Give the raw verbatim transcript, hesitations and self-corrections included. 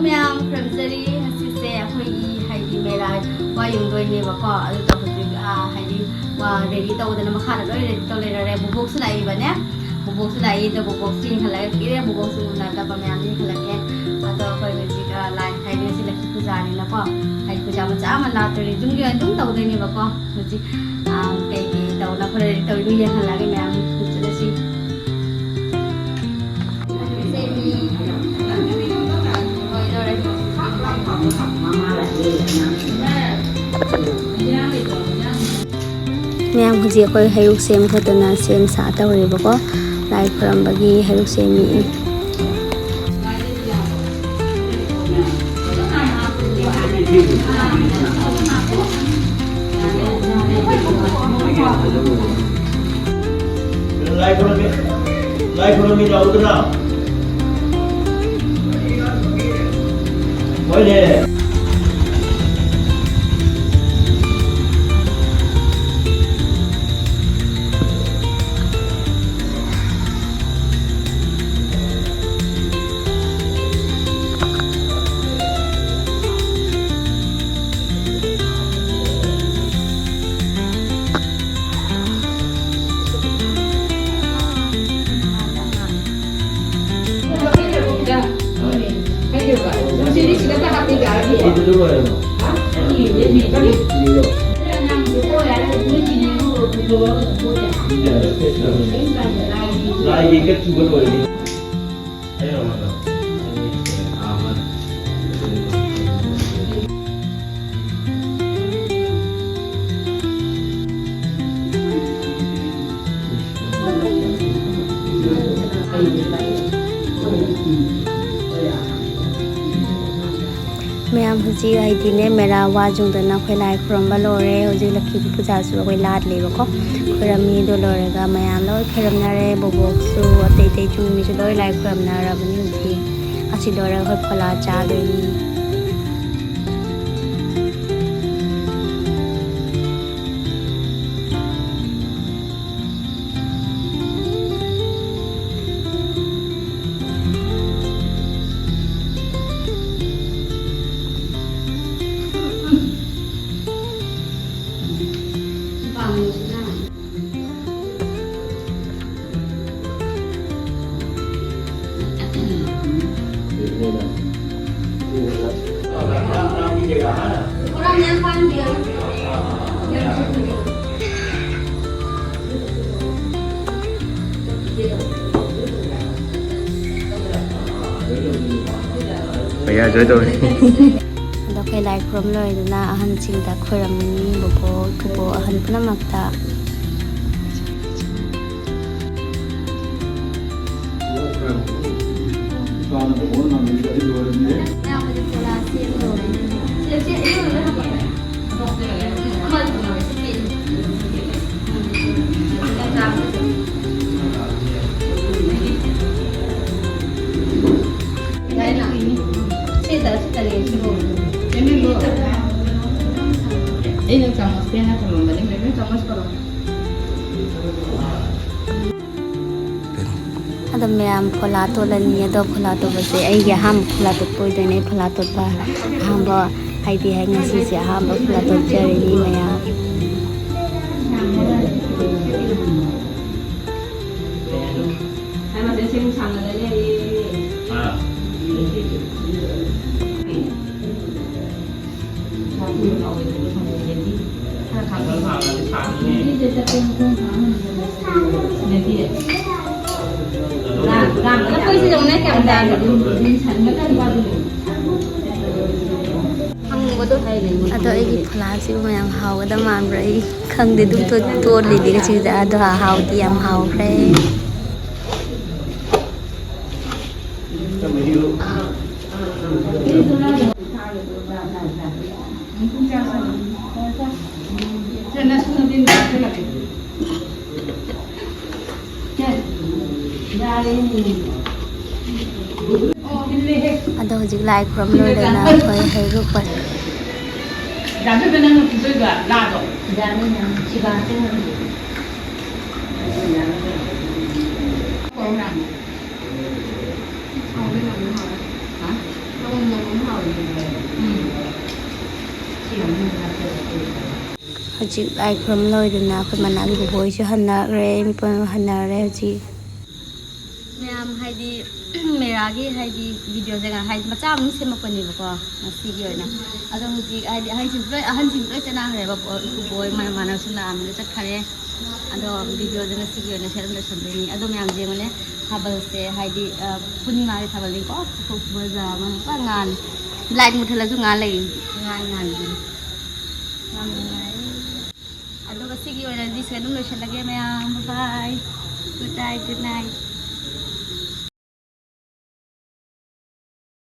ꯃꯌꯥꯝ ꯈꯨꯔꯨꯝꯖꯔꯤ꯫ ꯉꯁꯤꯁꯦ ꯑꯩꯈꯣꯏꯒꯤ ꯍꯥꯏꯗꯤ ꯃꯦꯔꯥ ꯋꯥ ꯌꯨꯡꯗꯣꯏꯅꯦꯕꯀꯣ꯫ ꯑꯗꯨꯗ ꯍꯧꯖꯤꯛ, ꯑ, ꯍꯥꯏꯗꯤ ꯋꯥ ready ꯇꯧꯗꯅ ꯃꯈꯥꯗ ꯂꯣꯏ ready ꯇꯧ ꯂꯩꯔꯦ꯫ ꯕꯨꯕꯣꯛꯁꯨ ꯂꯥꯛꯏꯕꯅꯦ꯫ ꯕꯨꯕꯣꯛꯁꯨ ꯂꯥꯛꯏ꯫ ꯑꯗꯣ ꯕꯨꯕꯣꯛꯁꯨ ꯌꯦꯡꯍꯜꯂꯒꯦ꯫ ꯀꯨꯏꯔꯦ ꯕꯨꯕꯣꯛꯁꯨ ꯎꯅꯗꯕ꯫ ꯃꯌꯥꯝꯗ ꯌꯦꯡꯍꯜꯂꯒꯦ꯫ ꯑꯗꯣ ꯑꯩꯈꯣꯏ ꯍꯧꯖꯤꯛ, ꯑ, ꯂꯥꯏ ꯍꯥꯏꯗꯤ ꯉꯁꯤ ꯂꯛꯈꯤ ꯄꯨꯖꯥꯅꯤꯅꯀꯣ꯫ ꯍꯥꯏꯗꯤ ꯄꯨꯖꯥ ꯃꯆꯥ ꯑꯃ ꯂꯥꯠꯇꯣꯔꯤ꯫ ꯌꯨꯝꯒꯤ ꯑꯣꯏꯅ ꯑꯗꯨꯝ ꯇꯧꯗꯣꯏꯅꯦꯕꯀꯣ꯫ ꯍꯧꯖꯤꯛ, ꯑ, ꯀꯩ ꯀꯩ ꯇꯧꯅ ꯈꯣꯠꯅ ready ꯇꯧꯔꯤꯅꯣ ꯌꯦꯡꯍꯜꯂꯒꯦ ꯃꯌꯥꯝ꯫ ꯆꯠꯂꯁꯤ꯫ ꯃꯌꯥꯝ ꯍꯧꯖꯤꯛ ꯑꯩꯈꯣꯏ ꯍꯩꯔꯨꯛ ꯁꯦꯝ ꯈꯣꯠꯇꯅ ꯁꯦꯝ ꯁꯥ ꯇꯧꯔꯤꯕꯀꯣ꯫ ꯂꯥꯏ ꯈꯨꯔꯝꯕꯒꯤ ꯍꯩꯔꯨꯛ ꯁꯦꯝꯃꯤ꯫ ꯂꯥꯏ ꯈꯨꯔꯨꯝꯃꯤ, ꯂꯥꯏ ꯈꯨꯔꯨꯝꯃꯤ ꯂꯥꯎꯗꯅ꯫ ꯍꯣꯏꯅꯦ꯫ ꯂꯥꯏꯒꯤ ꯀꯠꯈꯤꯕ ꯂꯣꯏꯔꯦ꯫ ꯃꯌꯥꯝ ꯍꯧꯖꯤꯛ ꯍꯥꯏꯗꯤꯅꯦ, ꯃꯦꯔꯥ ꯋꯥ ꯌꯨꯡꯗꯅ ꯑꯩꯈꯣꯏ ꯂꯥꯏ ꯈꯨꯔꯨꯝꯕ ꯂꯣꯏꯔꯦ꯫ ꯍꯧꯖꯤꯛ ꯂꯛꯈꯤꯒꯤ ꯄꯨꯖꯥꯁꯨ ꯑꯩꯈꯣꯏ ꯂꯥꯠꯂꯦꯕꯀꯣ꯫ ꯈꯨꯔꯝꯃꯤꯗꯣ ꯂꯣꯏꯔꯒ ꯃꯌꯥꯝ ꯂꯣꯏ ꯈꯨꯔꯝꯅꯔꯦ꯫ ꯕꯣꯕꯣꯛꯁꯨ, ꯑꯇꯩ ꯑꯇꯩ ꯆꯨ ꯃꯤꯁꯨ ꯂꯣꯏ ꯂꯥꯏ ꯈꯨꯔꯝꯅꯔꯕꯅꯤ ꯍꯧꯖꯤꯛ꯫ ꯑꯁꯤ ꯂꯣꯏꯔꯒ ꯑꯩꯈꯣꯏ ꯐꯣꯂꯥ ꯆꯥꯗꯣꯏꯅꯤ꯫ ꯄꯩꯌꯥ ꯖꯣꯏ ꯇꯧꯔꯤ꯫ ꯑꯗꯣ ꯑꯩꯈꯣꯏ ꯂꯥꯏ ꯈꯨꯔꯨꯝ ꯂꯣꯏꯗꯅ ꯑꯍꯟꯁꯤꯡꯗ ꯈꯣꯏꯔꯝꯃꯤ, ꯕꯣꯕꯣꯛ, ꯄꯨꯄꯨ, ꯑꯍꯟ ꯄꯨꯝꯅꯃꯛꯇ꯫ ꯑꯩꯅ ꯆꯥꯃꯁ ꯄꯦꯟꯅ ꯊꯝꯃꯝꯕꯅꯤ, ꯃꯦꯝ, ꯆꯥꯃꯁ ꯄꯨꯔꯛꯑꯣ꯫ ꯑꯗꯣ ꯃꯌꯥꯝ ꯐꯣꯂꯥ ꯇꯣꯠꯂꯅꯤ꯫ ꯑꯗꯣ ꯐꯣꯂꯥ ꯇꯣꯠꯄꯁꯦ ꯑꯩꯒꯤ ꯑꯍꯥꯟꯕ ꯐꯣꯂꯥ ꯇꯣꯠꯄ ꯑꯣꯏꯗꯣꯏꯅꯦ꯫ ꯐꯣꯂꯥ ꯇꯣꯠꯄ ꯑꯍꯥꯟꯕ, ꯍꯥꯏꯗꯤ, ꯍꯥꯏ ꯉꯁꯤꯁꯦ ꯑꯍꯥꯟꯕ ꯐꯣꯂꯥ ꯇꯣꯠꯆꯔꯤꯅꯤ ꯃꯌꯥꯝ꯫ ꯑꯗꯣ ꯑꯩꯒꯤ ꯐꯣꯂꯥꯁꯤꯕꯨ ꯃꯌꯥꯝ ꯍꯥꯎꯒꯗꯕ ꯃꯥꯟꯕ꯭ꯔꯥ? ꯑꯩ ꯈꯪꯗꯦ, ꯑꯗꯨꯝ ꯇꯣꯠ-, ꯇꯣꯠꯂꯤꯅꯦ ꯁꯤꯗ꯫ ꯑꯗꯣ ꯍꯥꯎꯗꯤ ꯌꯥꯝ ꯍꯥꯎꯈ꯭ꯔꯦ꯫ ꯑꯗꯣ ꯍꯧꯖꯤꯛ ꯂꯥꯏ ꯈꯨꯔꯨꯝ ꯂꯣꯏꯗꯅ ꯑꯩꯈꯣꯏ ꯍꯩꯔꯨꯛ ꯄꯠ-, ꯍꯧꯖꯤꯛ ꯂꯥꯏ ꯈꯨꯔꯨꯝ ꯂꯣꯏꯗꯅ ꯑꯩꯈꯣꯏ ꯃꯅꯥꯛꯀꯤ ꯕꯣꯕꯣꯏꯁꯨ ꯍꯟꯅꯈ꯭ꯔꯦ, ꯃꯤ ꯄꯨꯝꯅꯃꯛ ꯍꯟꯅꯈ꯭ꯔꯦ ꯍꯧꯖꯤꯛ꯫ ꯃꯌꯥꯝ ꯍꯥꯏꯗꯤ ꯃꯦꯔꯥꯒꯤ ꯍꯥꯏꯗꯤ ꯚꯤꯗꯤꯑꯣꯁꯦ ꯉꯥ- ꯍꯥꯏꯗꯤ ꯃꯆꯥ ꯑꯃ ꯁꯦꯝꯃꯛꯄꯅꯦꯕꯀꯣ ꯉꯁꯤꯒꯤ ꯑꯣꯏꯅ꯫ ꯑꯗꯣ ꯍꯧꯖꯤꯛ ꯍꯥꯏꯗꯤ ꯑꯍꯟꯁꯤꯡꯁꯨ ꯂꯣꯏ ꯑꯍꯟꯁꯤꯡꯁꯨ ꯂꯣꯏ ꯆꯠꯅꯈ꯭ꯔꯦꯕ꯫ ꯏꯀꯨꯕꯣꯏ ꯃꯃꯥꯟꯅꯕꯁꯨ ꯂꯥꯛꯑꯝꯃꯒ ꯆꯠꯈ꯭ꯔꯦ꯫ ꯑꯗꯣ ꯚꯤꯗꯤꯑꯣꯁꯦ ꯉꯁꯤꯒꯤ ꯑꯣꯏꯅ ꯁꯤ ꯑꯗꯨꯝ ꯂꯣꯏꯁꯟꯗꯣꯏꯅꯤ꯫ ꯑꯗꯣ ꯃꯌꯥꯝ ꯌꯦꯡꯉꯨꯅꯦ, ꯊꯥꯕꯜꯁꯦ ꯍꯥꯏꯗꯤ ꯄꯨꯔꯅꯤꯃꯥꯒꯤ ꯊꯥꯕꯜꯅꯤꯀꯣ꯫ ꯐꯖꯕ ꯑꯃ ꯄꯨꯔꯥ ꯉꯥꯜꯂꯤ꯫ ꯂꯥꯏꯠ ꯃꯨꯠꯊꯠꯂꯁꯨ ꯉꯥꯜ ꯂꯩ꯫ ꯉꯥꯜ ꯉꯥꯜꯂꯤ꯫ ꯌꯥꯝ ꯅꯨꯡꯉꯥꯏ꯫ ꯑꯗꯣ ꯉꯁꯤꯒꯤ ꯑꯣꯏꯅꯗꯤ ꯁꯤ ꯑꯗꯨꯝ ꯂꯣꯏꯁꯜꯂꯒꯦ ꯃꯌꯥꯝ꯫ Bye bye, good night, good night꯫